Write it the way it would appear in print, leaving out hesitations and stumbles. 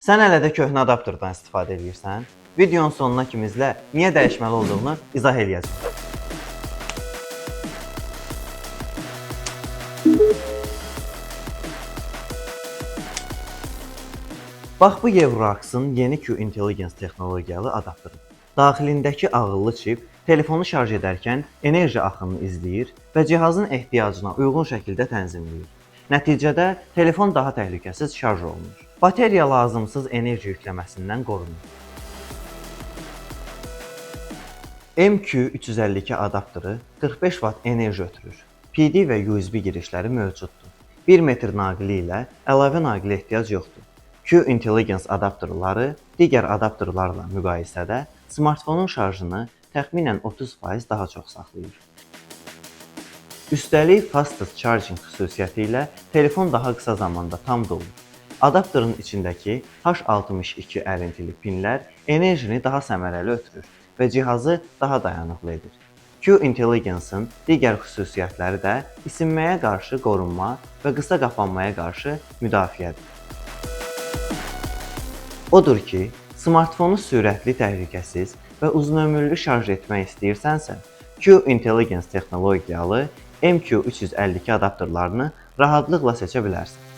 Sən hələ də köhnə adaptordan istifadə edirsən? Videonun sonuna kimi izlə, niyə dəyişməli olduğunu izah eləyəcəm. Bax bu Euroracks'ın yeni Q Intelligence texnologiyalı adaptorudur. Daxilindəki ağıllı çip telefonu şarj edərkən enerji axınını izləyir və cihazın ehtiyacına uyğun şəkildə tənzimləyir. Nəticədə telefon daha təhlükəsiz şarj olunur. Bateriya lazımsız enerji yükləməsindən qorunur. MQ352 adaptoru 45 Vt enerji ötürür. PD və USB girişləri mövcuddur. 1 metr naqili ilə əlavə naqilə ehtiyac yoxdur. Q Intelligence adaptorları digər adaptorlarla müqayisədə smartfonun şarjını təxminən 30% daha çox saxlayır. Üstəlik Fastest Charging xüsusiyyəti ilə telefon daha qısa zamanda tam dolur. Adaptorun içindəki H62 ərintili pinlər enerjini daha səmərəli ötürür və cihazı daha dayanıqlı edir. Q Intelligence-ın digər xüsusiyyətləri də isinməyə qarşı qorunma və qısa qapanmaya qarşı müdafiədir. Odur ki, smartfonu sürətli, təhlükəsiz və uzunömürlü şarj etmək istəyirsənsə, Q Intelligence texnologiyalı MQ352 adaptorlarını rahatlıqla seçə bilərsən.